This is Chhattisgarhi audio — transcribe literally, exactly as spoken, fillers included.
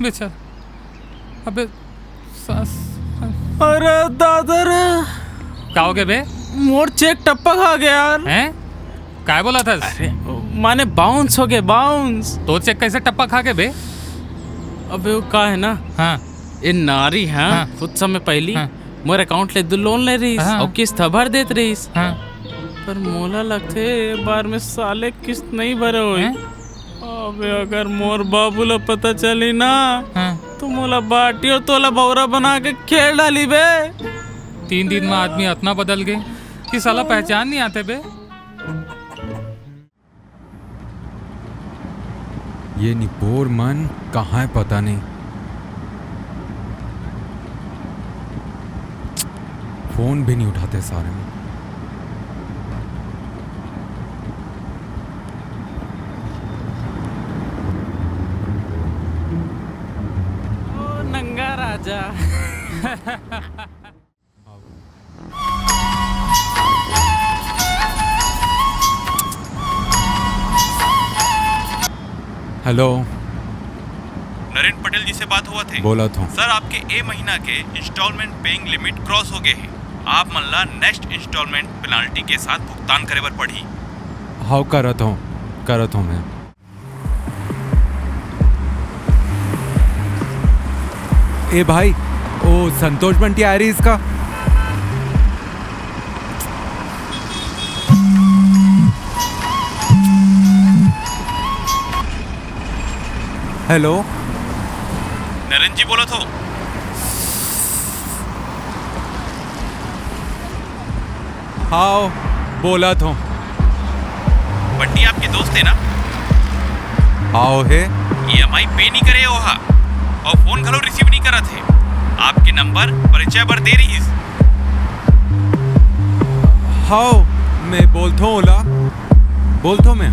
बेचारा। अबे सास। अरे दादा रे। का हो गे बे? मोर चेक टप्पा खा गे यार। हैं? काय बोलत हस? अरे, माने बाउंस हो गे, बाउंस। तोर चेक कइसे टप्पा खा गे बे? अबे वो का हे ना, हाँ। ए नारी ह हाँ। कुछ समय पहिली हाँ। मोर अकाउंट ले दू लोन ले रहिस हाँ। अउ किस्त ह भर देत रहिस। हाँ। पर मोला लगथे ए बार में साले किस्त नइ भरे होही। हैं? अबे अगर मोर बाबू ला पता चली ना, हाँ। तो मोला बाटी अउ तोला भौरा बना के खेल डाली बे। तीन दिन में आदमी अतना बदल गे कि साला पहचान नइ आथे बे। ये निपोर मन कहाँ हे पता नहीं। फोन भी नहीं उठाते सारे मन। ओ नंगा राजा। हेलो। नरेंद्र पटेल जी से बात होवत हे? बोलत हों। सर, आपके ए महीना के इंस्टॉलमेंट पेइंग लिमिट क्रॉस हो गे हे। आप मन ला नेक्स्ट इंस्टॉलमेंट पेनाल्टी के साथ भुगतान करे बर पड़ही। हव, करत हों, करत हों मैं। ए भाई, ओ संतोष बंटी आ रही इसका। हेलो। नरेंद्र जी बोलत हों। हाव, बोलत हों। बंटी आपके दोस्त हे ना? हाव हे। ईएमआई पे नइ करे ओहा, अउ फोन घलो रिसीव नइ करत हे। आपके नंबर परिचय बर दे रहिस। हाव, मैं बोलथों ओला, बोलथों मैं।